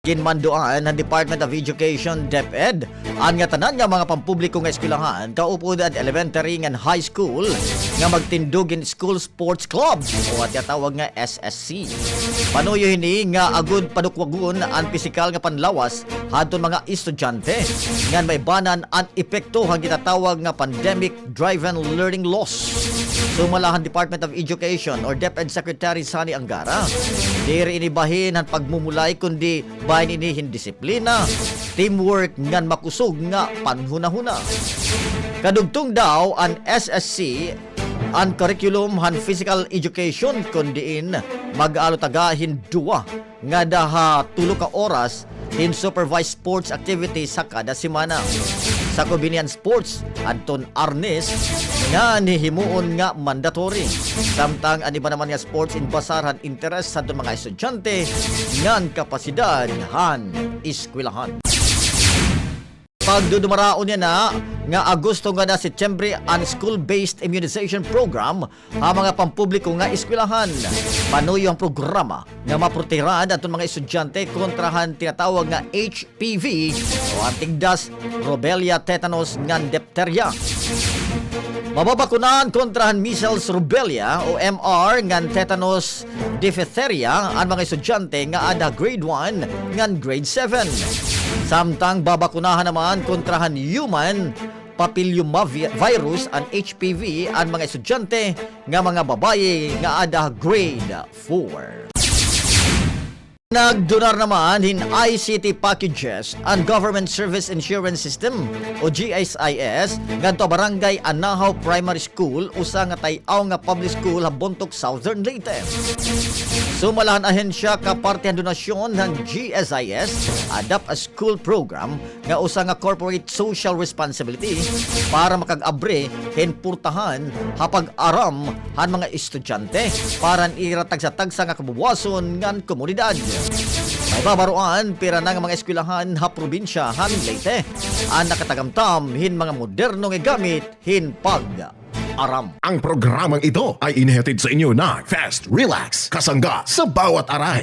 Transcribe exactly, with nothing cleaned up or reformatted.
Ginmanduan han Department of Education, DepEd, an ngatanan nga mga pampubliko nga eskwelahan, kaupod an elementary ngan high school, nga magtindog hin school sports club o an tinatawag nga S S C. Panuyo hini nga agod padukwagon an pisikal nga panlawas hadton mga estudyante ngan maibanan an epekto han ginatawag nga pandemic-driven learning loss. Sumala han Department of Education or DepEd Secretary Sonny Angara, diri ini bahin han pagmumulay kundi bahin ini hin disiplina, teamwork ngan makusog nga panhunahuna. Kadugtong daw an S S C, an curriculum han physical education, kon diin mag-alo taga hin duwa ngada ha tulo ka oras hin supervised sports activities ha kada semana. Sakob hini an sports hadton arnis ngan hihimuon nga mandatory. Samtang an iba naman nga sports in basar han interes hadton mga estudyante ngan kapasidad han eskwelahan. Pagdudumaraon yana nga Agosto ngada Setyembre an school-based immunization program ha mga pampubliko nga eskwelahan. Panuyo han programa nga maprotehiran adton mga estudyante kontra han tinatawag nga H P V o an tigdas, rubella, tetanus, ngan diptheria. Mababakunahan kontra han measles, rubella o M R ngan tetanus, diphtheria an mga estudyante nga aada grade one ngan grade seven. Samtang babakunahan naman kontra han human papillomavirus an H P V an mga estudyante nga mga babaye nga aada grade four. Nagdunar naman hin I C T packages an Government Service Insurance System o G S I S ngadto ha Barangay Anahaw Primary School, usa nga tay-aw nga public school ha Bontoc, Southern Leyte. Sumala han ahensya, kaparte han donasyon han G S I S, Adopt a School Program, nga usa nga corporate social responsibility para makag-abri hin portahan ha pag-aram han mga estudyante para han ira tagsa-tagsa nga kabubuwason ngan komunidad. May babaroan pira na nga mga eskwelahan ha probinsya han Leyte an nakatagamtam hin mga moderno nga gamit hin pag-aram. Ang programang ito ay inihatid sa inyo ng Fast Relax, kasangga sa bawat aray.